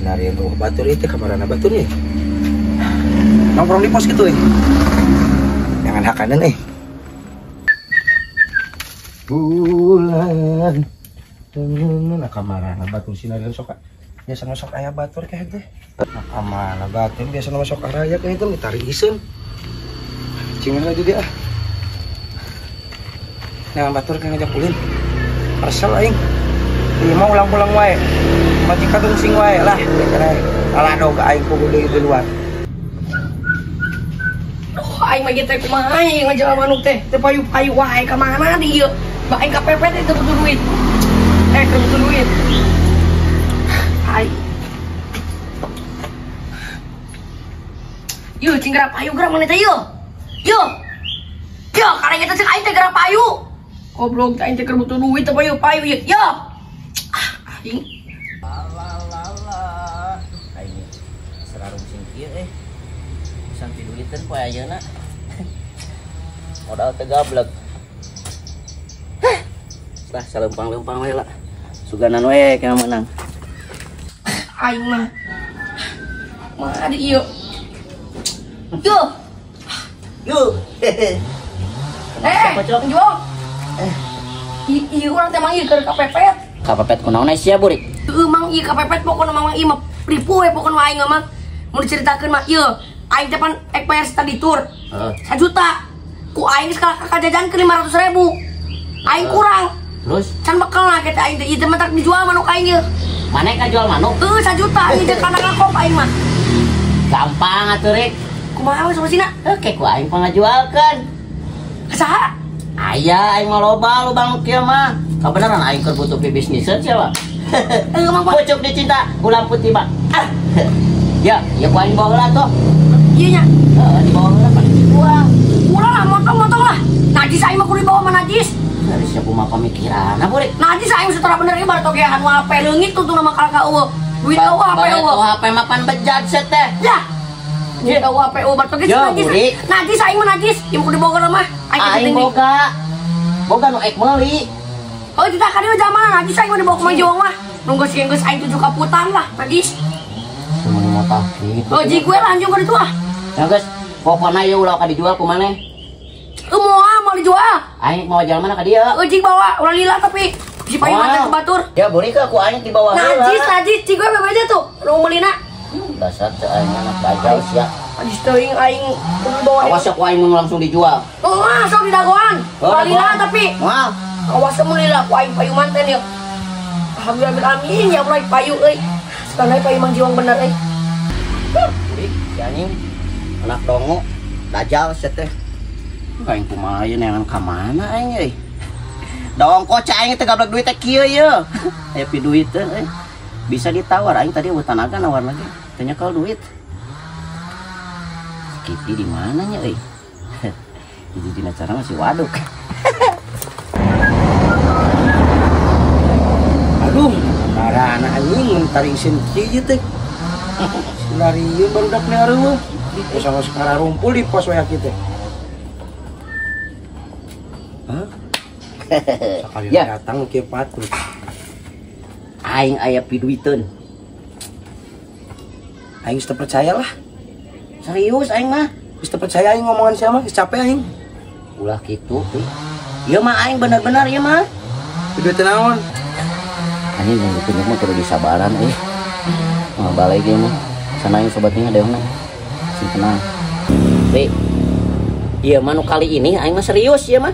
Sinarian oh batur itu kamarana batur nih. Nongkrong di pos gitu eh. Jangan hakanan eh. Bulan nah kamarana batur sinarian sok biasa masuk aya batur kayak teh. Nah kamarana batur biasa masuk araya kayak itu ditarik iseun. Cingan aja dia ah. Nah batur kayak ngajak ulin. Resel aing. Ieu mah ulang-ulang wae. Majikan sing wae lah kira alah dog aing kudu di luar. Duh aing mah teh kumaha aing ngajual manuk teh teu payu-payu wae ka mana di ieu. Ba aing ka PP teh teu butuh duit. Teu butuh duit. Aing. Yeuh cing geura payu geura maneh teh yeuh. Yeuh. Yeuh kareng eta cek aing teh geura payu. Goblok aing teh keur butuh duit teu payu-payu ieu. Yeuh. Ah aing. Alalala. Aing serarung sing kieu eh. Sampai duiteun poe ayeuna. Modal teu gablek. Lah saleumpang-leumpang we lah. Suganan we kana menang. Aing mah. Mah di ieu. Yo. Yo. Eh, jual. Ieu urang teh mang ieu keur kapepet. Kapepet kunaon sia burik? Heueuh mang ieu kapepet pokona mang ieu mah ripuh we pokona aing mah. Mun diceritakeun mah ieu, aing teh pan ek bayar study tour. Heeh. 1 juta. Ku aing geus kajajankeun 500.000. Aing kurang. Terus can bekel lah kita aing teh ieu teh mah tak dijual manuk aing ieu. Maneh kajual manuk? Heueuh 1 juta aing teh kana ngakop aing mah. Gampang atuh rek. Kumaha we solusinya? Oke ku aing pangajualkeun. Saha? Aya aing mah loba lubang nu kieu mah. Kabeneran aing keur butuh pibisniseun sia mah. Heueuh mang pucuk dicinta gulam putih mah. Ah. Ya, ya ku aing bawa heula tuh. Ieu nya. Heeh, dibawa heula pan dijual. Ulah lah motong-motong lah. Najis aing mah kudu dibawa mah najis. Dari siapa mah pamikiran, nah burik. Najis aing secara bener ieu baru togehan HP leungit tuh nama kalaka eueuh. Duit eueuh HP eueuh. HP mah pan bejat set teh. Ya. Duit eueuh HP eueuh baru toge najis. Najis aing mah najis. Ieu kudu dibawa mah. Aing boga. Boga nu ek meuli. Oh, kita ka dieu zaman najis aing mah dibawa ka Mang Jiwang mah. Nunggu sieun geus aing tujuh kaputan lah, najis. Mun motah kitu. Oh, jig we lanjut ka ditu ah. Ya geus, pokona ieu ulah ka dijual ku maneh. Moal mau dijual. Aing mau jalan mana ka dieu? Euy bawa ulah lila tapi si payu mah ke batur. Ya buri ka ku aing dibawa heula. Najis, najis, cig we bebeja tuh. Nu meulina. Dasar teh aing anak dajal sia. Najis teuing aing kudu dibawa. Awas ku aing mun langsung dijual. Moal sok didagoan. Ulah lila tapi. Moal. Awas mun lila ku aing payu manten ieu. Alhamdulillah amin ya Allah payu euy. Sekarang payu Mang Jiwang bener euy. Buri si anjing anak dongo dajal sia teh. Aing kumaha ieu neangan ka mana aing euy. Dongko cai aing teh gablek duit teh kieu ieu. Aya piduiteun euy. Bisa ditawar aing tadi eueuh tanaga nawar lagi. Teu nyekel duit. Kipi di mana nya euy? Hiji dina cara masih waduk. Aduh, karana anjing mun tarik isin kieu teh. Sinarieun barudak nih areueuh. Geus sama sekarang rumpul di pos waya kieu teh. Sekali ya. Datang ke patut. Aing aya piduiteun. Aing geus teu percaya lah. Serius aing mah. Geus teu percaya aing ngomongan sia mah, geus capek aing. Ulah kitu euy. Ieu mah aing bener-bener ieu mah. Piduiteun naon? Anjing nunggu mah kudu disabaran euy. Mah balik ieu mah. Sana aing sobatnya deuna. Sing tenang. Ri. Ieu mah nu kali ini aing mah serius ieu mah.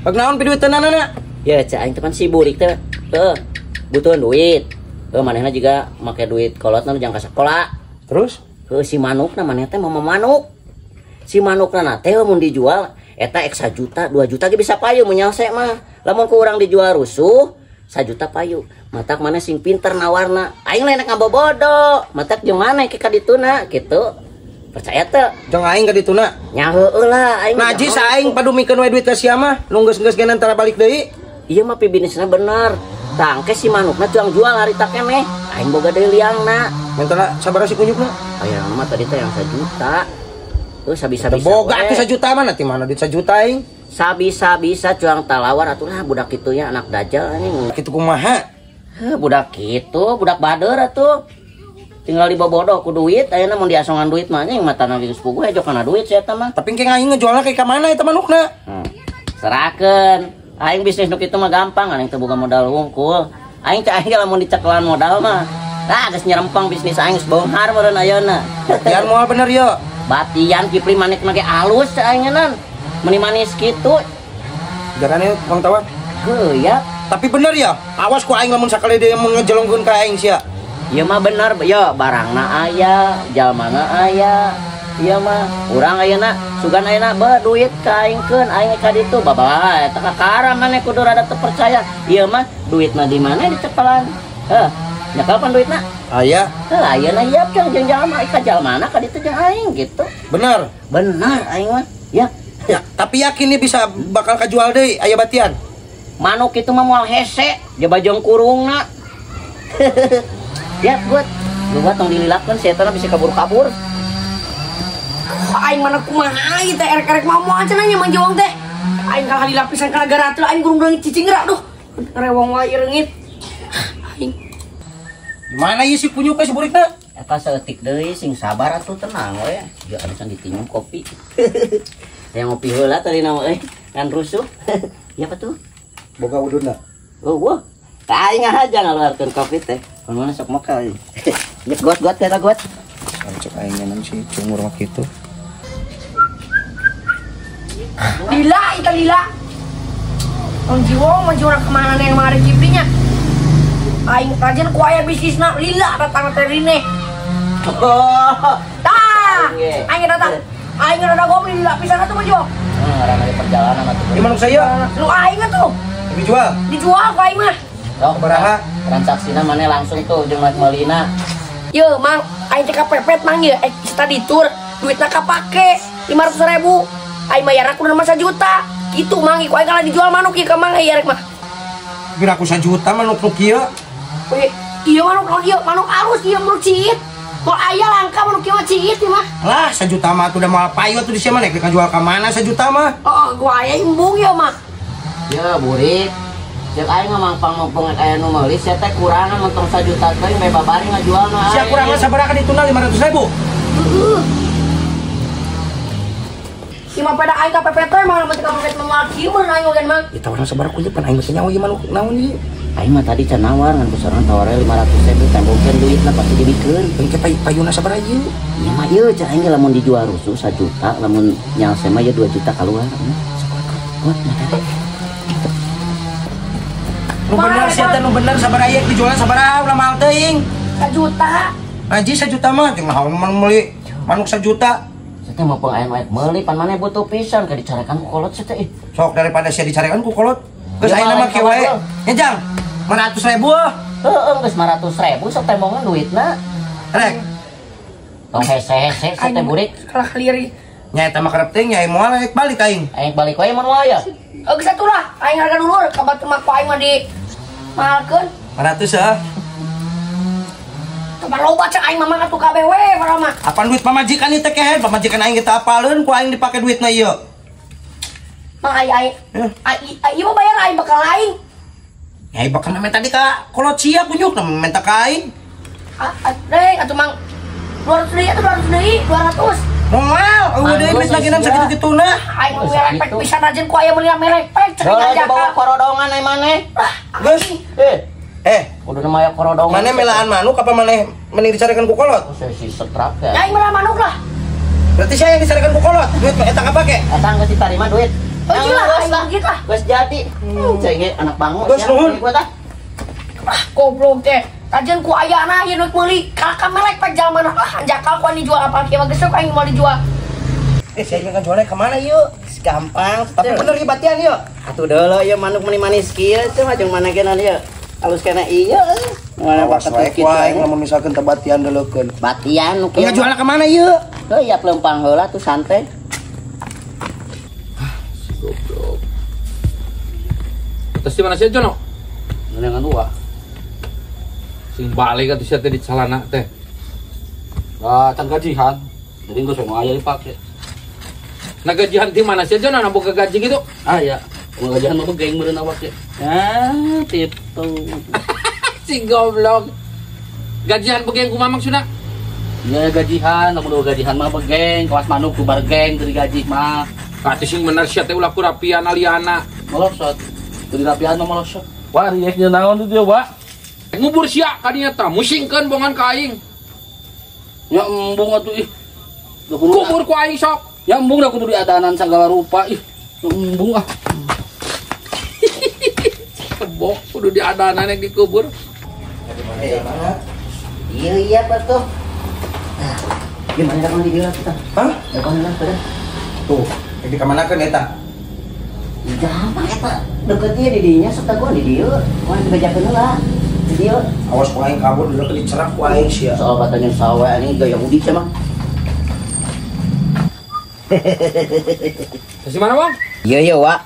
Bag naon piduiteunana? Ya cek aing teh pan si burik teh. Heuh. Butuh duit. Heuh manehna juga make duit kolotna jang ka sakola. Terus? Heuh si manukna manehna teh mama manuk. Si manukna teh mun dijual eta ek 1 juta, 2 juta ge bisa payu mun nyalse mah. Lamun ku urang dijual rusuh 1 juta payu. Matak maneh sing pinter nawarna. Aing lain ngabobodo. Matak jeung maneh ke ka dituna kitu. Percaya teu? Jeung aing ka dituna. Nya heueuh lah aing. Najis aing padumikeun we duit ka sia mah. Nu geus-geus ge antara balik deui. Ieu mah pibisnisna bener. Tangke si manukna tuang jual harita keneh. Aing boga deui liangna. Mentana sabaraha si kunyukna? Aya mah tadi teh yang 1 juta. Heuh sabisa-bisa. Boga atuh 1 juta mah nanti mana duit 1 juta aing. Sabisa-bisa cuang talawar atuh lah budak kitu nya anak dajal anjing. Kitu kumaha? Heuh budak kitu, budak bader atuh. Tinggal dibobodo ku duit ayeuna mun diasongan duit mah nya matana geus puguh hejo kana duit sia eta mah. Tapi engke aing ngejualna ka mana eta manukna? Serakeun. Aing bisnis nu kitu mah gampang, aing teu boga modal wungkul. Aing teh aing lamun dicekelan modal mah. Tah geus nyerempang bisnis aing geus beunghar meureun ayeuna. Batian moal bener ye. Batian Kipli manik mah ge alus aing ngeun. Meuni manis kitu. Jarane Mang Tawar. Heuh ya. Tapi bener ya, awas ku aing lamun sakali deui mun ngejelongkeun ka aing sia. Ieu mah bener, ya barangna aya, jalmana aya. Ieu mah urang ayeuna sugan ayeuna beuh duit ka aingkeun, aing ka ditu babah eta kakara maneh kudu rada teu percaya. Ieu mah duitna di mana dicepelan. Heuh, nyekel pan duitna? Aya. Heuh, ayeuna ieu jeung jalma ka jalmana ka ditu jeung aing gitu. Bener. Bener aing mah. Ya. Ya, tapi yakin nih bisa bakal kajual deui aya batian. Manuk itu mah moal hese, jaba jeung kurungna. Ya, buat lu buat tong dililakeun si eta bisa kabur-kabur. Aing mana kumaha ieu teh erek-erek mau moal cenah nya Mang Jiwong teh. Aing kalah dilapisan kana garatul aing gurung-gurung cicing gerak duh. Rewong wae reungit. Aing. Gimana ieu si punyuk si burikna? Eta saeutik deui sing sabar atuh tenang we. Ya anu can ditinyum kopi. Yang ngopi heula tadi nama euy, ngan rusuh. Iya apa tuh? Boga udunna. Oh, wah. Aing aja ngaluarkeun kopi teh. Mun mana sok mokel. Nyek got-got eta got. Cek aing ngeunang si cungur mah kitu. Lila, ita lila. Mang Jiwong, Mang Jiwong kemana nih yang ada Kiplinya? Aing rajin ku aya bisnisna lila datang teh rine. Oh. Tah. Aing datang. Aing rada goblok lila pisan atuh Mang Jiwong. Ngaranna di perjalanan atuh. Di manuk saya? Lu aing atuh. Dijual? Dijual ku aing mah. Sok baraha transaksina maneh langsung tuh jeung meulina. Ye, Mang, aing teh kapepet Mang ye, study tour, duitna kapake 500.000. Aing bayar aku nama 1 juta. Gitu Mang, ku aing kalah dijual manuk ieu ka Mang ieu rek mah. Biar aku 1 juta manuk nu kieu. Weh, ieu manuk naon ieu? Manuk alus ieu manuk ciit. Moal aya langka manuk kieu mah ciit ieu mah. Lah, 1 juta mah atuh da moal payu atuh di sia mah nek jual ka mana 1 juta mah? Heeh, gua aya embung ieu mah. Ya, burik. Cek aing mah mangpang-mangpang aya nu meuli sia teh kurangan mentong 1 juta teuing bae babari ngajualna. Sia kurangan sabaraha dituna 500.000. Heeh. Ieu mah pada aing ka pepet teh mah mun ka pepet mah kieu meureun aing oge Mang. Ieu tawaran sabaraha kuy pan aing geus nyaho ieu manuk naon ieu. Aing mah tadi can nawar ngan ku sorangan tawarna 500.000 tembongkeun duitna pasti dibikeun. Engke payuna sabaraha ieu? Ieu mah ieu cek aing lamun dijual rusuh 1 juta lamun nyalse mah ieu 2 juta kaluar. Sok kuat mah teh. Nu bener sia teh nu bener sabaraha ieu dijualna sabaraha ulah mahal teuing. 1 juta. Haji 1 juta mah jeung naon mah meuli manuk 1 juta. Sia teh mah pang aya meuli pan maneh butuh pisan ka dicarekan ku kolot sia teh ih. Sok daripada sia dicarekan ku kolot. Geus ayeuna mah kieu wae. Nya Jang, 500.000 ah. Heueuh geus 500.000 sok tembongan duitna. Rek. Tong hese-hese sia teh burik. Kalah lieur. Nya eta mah karep teuing nya moal rek balik aing. Aing balik wae mun moal ya. Oh geus atuh lah, aing harga dulur ka batur mah ku aing mah di mahalkeun. 500 ah. Tempat loba cek aing mah atuh kabeh we padahal mah. Apaan duit pamajikan ieu teh kehed, pamajikan aing kita apaleun ku aing dipake duitna ieu. Mang aing aing. Ieu mah bayar aing bakal aing. Ya bakal menta di ka kolot sia punyuk na menta ka aing. Rek atuh Mang 200 deui atuh 200 deui, 200. Moal, eueuh deui duit lagi nan sakitu-kituna. Aing mah merepek pisan aja ku aya meuli merepek cek aja bawa korodongan ai maneh. Geus. Kudu mah aya korodongan. Maneh melaan manuk apa maneh mending dicarekan ku kolot? Oh, si setrap ya. Aing melaan manuk lah. Berarti saya yang dicarekan ku kolot, duit eta kapake? Eta geus ditarima duit. Oh gila, aing gitu lah. Geus jadi. Cai ge anak bangun. Geus nuhun. Ah, goblok teh. Kajian ku ayana ieu duit meuli, kakak melek pek jalmana. Ah, anjakal ku dijual apa kieu mah geus ku aing moal dijual. Saya kan jualnya kemana yuk? Gampang. Tapi bener ieu batian yuk. Atuh deuleu ieu manuk meuni manis kieu teh mah jeung mana ge ieu. Alus kana ieu. Mana bakat kitu aing lamun misalkan teh batian deuleukeun. Batian nu kieu. Ngajualna ka mana ieu? Heuh, ya lempang heula tuh santai. Ah, si goblok. Terus di mana sih Jono? Ngeunangan dua. Sing balik atuh sia teh di calana teh. Ah, can gajihan. Jadi geus we aya dipake. Nah gajihan di mana sih Jono? Boga gaji gitu? Ah ya, boga gajihan mah geng meureun awak ge. Ah, gitu. Si goblok. Gajian begeng kumaha maksudna? Iya gajihan, lamun gajihan mah begeng, kawas manuk ku bargeng teu digaji mah. Kati sing bener sia teh ulah kurapian aliana. Molosot. Teu dirapian mah molosot. Wah, riek nya naon tuh dia, Wak? Ngubur sia kadinya tah, musingkeun bongan ka aing. Ya embung atuh ih. Kubur ku aing sok. Ya embung da kudu diadanan sagala rupa ih. Embung ah. Kebok kudu diadanan yang dikubur. Iya iya betul. Gimana kalau di dia kita? Hah? Dagang lah pada. Tuh, di kamanakeun eta? Gampang eta. Deket ieu di dinya sok dagoan di dieu. Moal dibejakeun heula. Di dieu. Awas ku aing kabur dulu dicerak ku aing sia. Soal batanya sawe anjing gaya Yahudi sia mah. Si mana, Bang? Iya iya, Wak.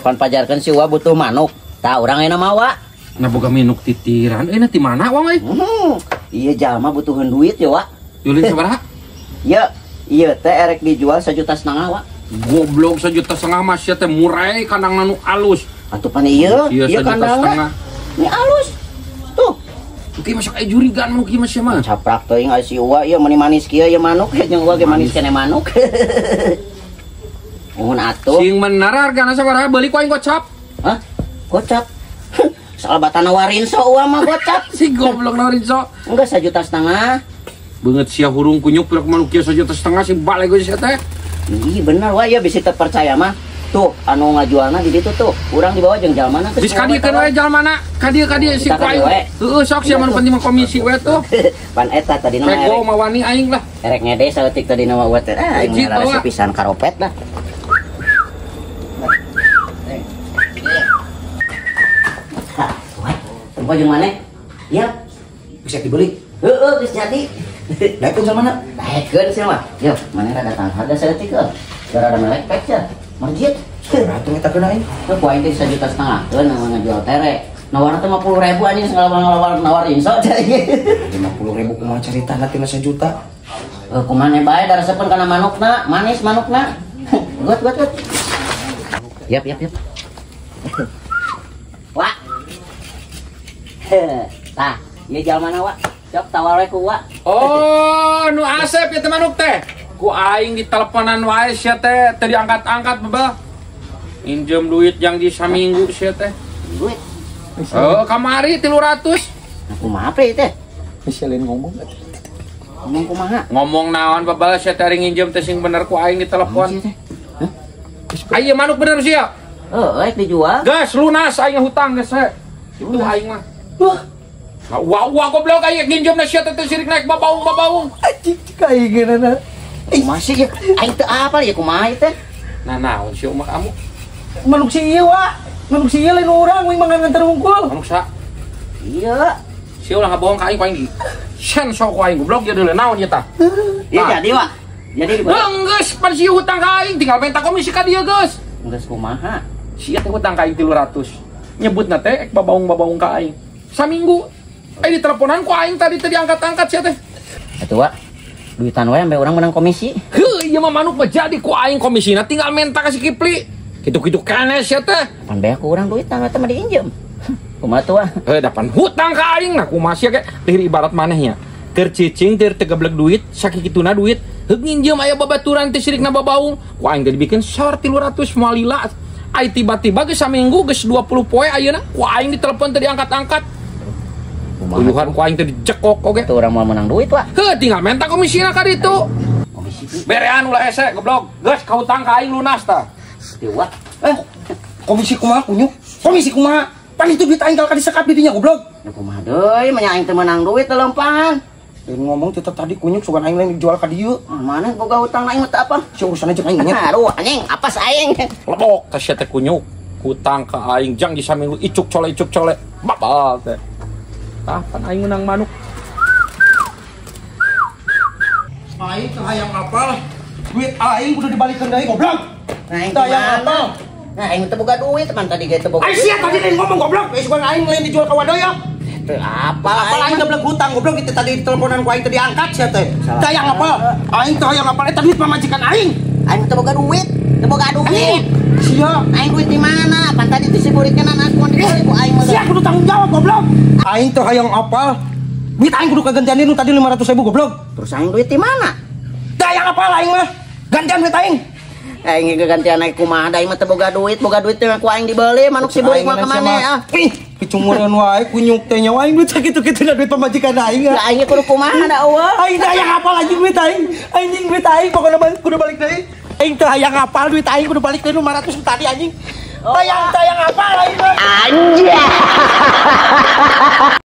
Pan pajarkeun si Wa butuh manuk. Tah urang ayeuna mah, Wak. Nah boga minuk titiran euy ti mana, Wang euy? Iya jalma butuheun duit ya, Wak. Yulin sabaraha? Iya, iya teh erek dijual 1,5 juta, Wak. Goblok 1,5 juta mah sia teh murai kandang nu alus. Atuh pan ieu, ieu kandangna. Ini alus. Tuh. Oke masuk aya jurigan manuk ieu mah sia mah. Caprak teuing aya si Uwa ieu meuni manis kieu ieu manuk jeung Uwa ge manis keneh manuk. Nuhun atuh. Sing bener hargana sabaraha beuli ku aing gocap. Hah? Gocap? Soal batana warinso Uwa mah gocap. Si goblok nawarin so. Enggak 1,5 juta. Beungeut sia hurung kunyuk pirok manuk kieu 1,5 juta sing balik geus sia teh. Ih bener wah ya bisa terpercaya mah. Tuh anu ngajualna di ditu tuh. Urang dibawa jeung jalmana geus. Geus ka dieu keun we jalmana. Ka dieu si ku aing. Heueuh sok sia mah nu penting mah komisi we tuh. Pan eta tadi mah erek. Mah wani aing lah. Erek ngede saeutik tadi mah wa teh. Ah aing rasa pisan karopet lah. Wah, tempo jeung maneh? Iya. Bisa dibeli. Heueuh geus jadi. Daekeun jalmana? Daekeun sia mah. Yo, maneh rada datang harga saeutik heuh. Rada melek pek sia. Marjit. Ratu eta keun aing. Teu ku aing teh 1,5 juta keun ngajual tere. Nawarna teh 50.000 anjing segala nawar inso teh. 50.000 kumaha caritana tina 1 juta? Heuh kumaha bae da resepeun kana manukna, manis manukna. Gut gut gut. Yap yap yap. Wak. Tah, ieu jalmana Wak. Sok tawar we ku Wak. Oh, nu Asep ieu teh manuk teh. Ku aing diteleponan wae sia teh teu diangkat-angkat bebeh. Injem duit yang di saminggu sia teh. Duit. Oh, kamari 300. Nah, kumaha pre teh? Geus lain ngomong. Ngomong kumaha? Ngomong naon bebeh sia teh ari nginjem teh sing bener ku aing ditelepon. Hah? Aya manuk bener sia? Heuh, dijual. Geus lunas aing hutang geus we. Itu aing mah. Wah. Nah, wah goblok aing nginjem sia teh sirik naik babaung-babaung. Anjing aing geunana. Masih ya, aing teu apal ya kumaha ieu teh? Nah, naon sia mah kamu? Manuk si ieu, Wak. Manuk si ieu lain urang, uing mah nganter wungkul. Manuk sa? Iya. Sia ulah ngabohong ka aing ku aing di. Sen sok ku aing goblok ieu deuleu naon ieu tah. Iya jadi, Wak. Jadi geus pan sia hutang ka aing tinggal minta komisi ka dieu geus. Geus kumaha? Sia teh hutang ka aing 300. Nyebutna teh ek babaung-babaung ka aing. Saminggu di teleponan ku aing tadi teh diangkat-angkat sia teh. Atuh, Wak. Duitan wae sampe urang menang komisi. Heuh, ieu mah manuk mah jadi ku aing komisina tinggal menta ka si Kipli. Kitu-kitu keneh sia teh. Pan beak ku urang duitan eta mah diinjem. Kumaha tuh, Wak? Heuh, da pan hutang ka aing nah kumaha sia ge lir ibarat maneh nya. Keur cicing teu tegeblek duit, sakikituna duit, heug nginjem aya babaturan teh sirikna babaung. Ku aing teh dibikin sor 300 moal lila. Ai tiba-tiba geus saminggu geus 20 poe ayeuna ku aing ditelepon teh diangkat-angkat. Uyuhan ku aing teh dijekok oge. Itu urang moal menang duit, Wak. Heuh, tinggal menta komisina ka ditu. Komisi. Berean ulah hese goblok. Geus ka hutang ka aing lunas tah. Teu, Wak. Komisi kumaha kunyuk? Komisi kumaha? Pan itu duit aing kalau disekap di dinya goblok. Ya kumaha deui, mah aing teu meunang duit lempangan. Lain ngomong teh tadi kunyuk sugan aing lain dijual ka dieu. Mana boga hutang aing mah teu apa? Si urusan aja aing nya. Aduh anjing, apas aing. Lebok teh sia teh kunyuk. Hutang ka aing jang di saminggu icuk cole babal teh. Tah pan aing menang manuk. Aing teu hayang apal. Duit aing kudu dibalikeun deui goblok. Nah, aing teu hayang apal. Nah, aing teu boga duit teman tadi ge teu boga. Aing sia tadi lain ngomong goblok. Sugan aing lain dijual ka wadoyo. Teu apal. Apal aing geblek hutang goblok itu tadi teleponan ku aing teu diangkat sia teh. Teu hayang apal. Aing teu hayang apal eta duit pamajikan aing. Aing teu boga duit. Teu boga duit. Sia, aing duit di mana? Pan tadi teh si burikeun aku dibeli ku aing mah. Sia kudu tanggung jawab goblok. Aing teu hayang apal. Duit aing kudu kagantian nu tadi 500.000 goblok. Terus aing duit di mana? Teu aya apa aing mah. Gantian duit aing. Aing gantian aing kumaha da aing mah teu boga duit, boga duit teh ku aing dibeli manuk si burik mah ka maneh ah. Ih, picungureun wae kunyuk teh nyawa aing duit sakitu-kitu na duit pamajikan aing. Lah aing kudu kumaha da eueuh. Aing teh hayang apal anjing duit aing. Anjing duit aing pokona mah kudu balik deui. Aing teh hayang apal duit aing kudu balik deui 500 tadi anjing. Hayang teh hayang apal aing mah. Anjay.